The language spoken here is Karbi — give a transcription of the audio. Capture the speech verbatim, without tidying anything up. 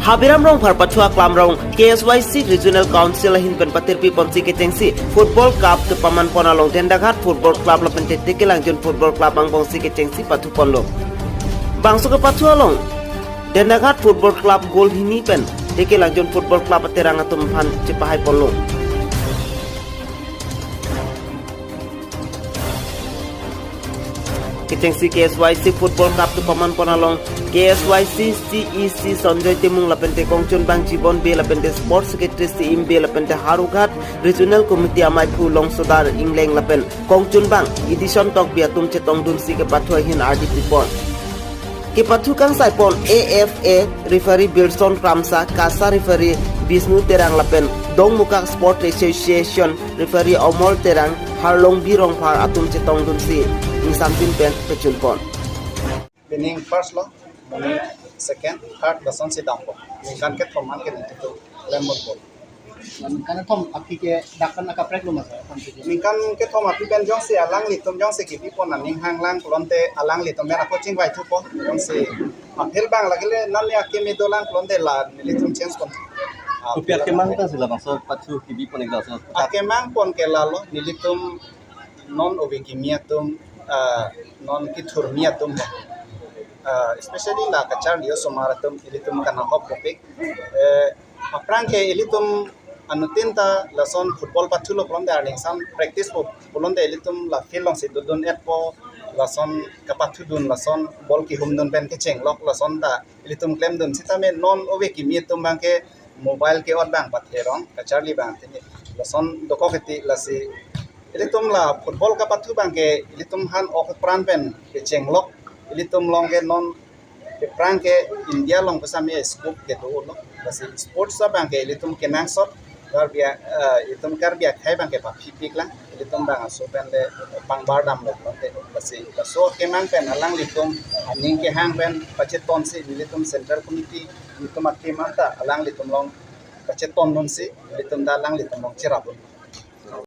Habiram Rongphar pathu aklam rong K S Y C Regional Council ahin pen patirpi ponsi kechengsi Football Cup kepaman pon along Dendaghat Football Club lapen Tekelangjun Football Club angbongsi kechengsi pathu ponlo. Bangso kepathu along Dendaghat Football Club goal hini pen Tekelangjun Football Club aterang atum aphan chepahai ponlo. Kechengsi K S Y C Football Cup kepaman pon along K S Y C C E C Sanjoy Timung lapente kongchunbang Jibon Bey lapente Sports Secretary Siim Bey lapente Howraghat Regional Committee amaiphu Longsodar Engleng lapen kongchunbang Edison Tokbi atum chetongdunsi kepathu ahin ardi pipon. Kepathu kangsai pon A F A referee Bilson Kramsa, KASA referee Bishnu Terang lapen Dongmukak Sport Association referee Omol Terang, Harlongbi Rongphar atum chetongdunsi ingsamjin pen pechun pon. Winning first lo, winning second, third, lasonsi dampo. Ningkan kethom an ke nelitum klem ponpo. Ningkan kethom aphi ke dak pen akaprek lo ma sir? Ningkan kethom aphi pen jongsi alanglitum jongsi kebi pon aning hanglang pulote alanglitum pen ako chingvai thupo. Jongsi aphi abang lake le nani akeme dolang pulote la nelitum change pon. Kopi akemang ta si labangso pathu kebi pon ik laso? Akemang pon ke lalo, nelitum non ove kimi atum, ah, non kethurmi atum, ah, especially la kacharli osomar atum, ilitum kanahok kopik. Eh, aphrang ke ilitum anuttin ta lason football pathulo pulote arningsam practice po pulote ilitum la field alongsi dodun-etpo, lason kepathudun, lason ball kehumdun pen kechenglok lason ta ilitum klemdun. Sitame non ove kimi atum abang ke mobile ke-ot abang patherong, kacharli abang tini. Lason dokok eti lasi ilitum la football kepathu abang ke ilitum han ok apran pen kechenglok, ilitum along ke non aphrang ke India along pusitame scope kedo lo. Lasi sports abang ke ilitum kenangsot, Karbi a-, eh, ilitum Karbi akhei abang ke paphipik lang, ilitum abang aso pen le pangbar damlo pulote. Lasi laso akemang pen alanglitum aning kehang pen pachetonsi ilitum Central Committee, ilitum akemang ta alanglitum along pachetondunsi ilitum ta alanglitum along cherapdun.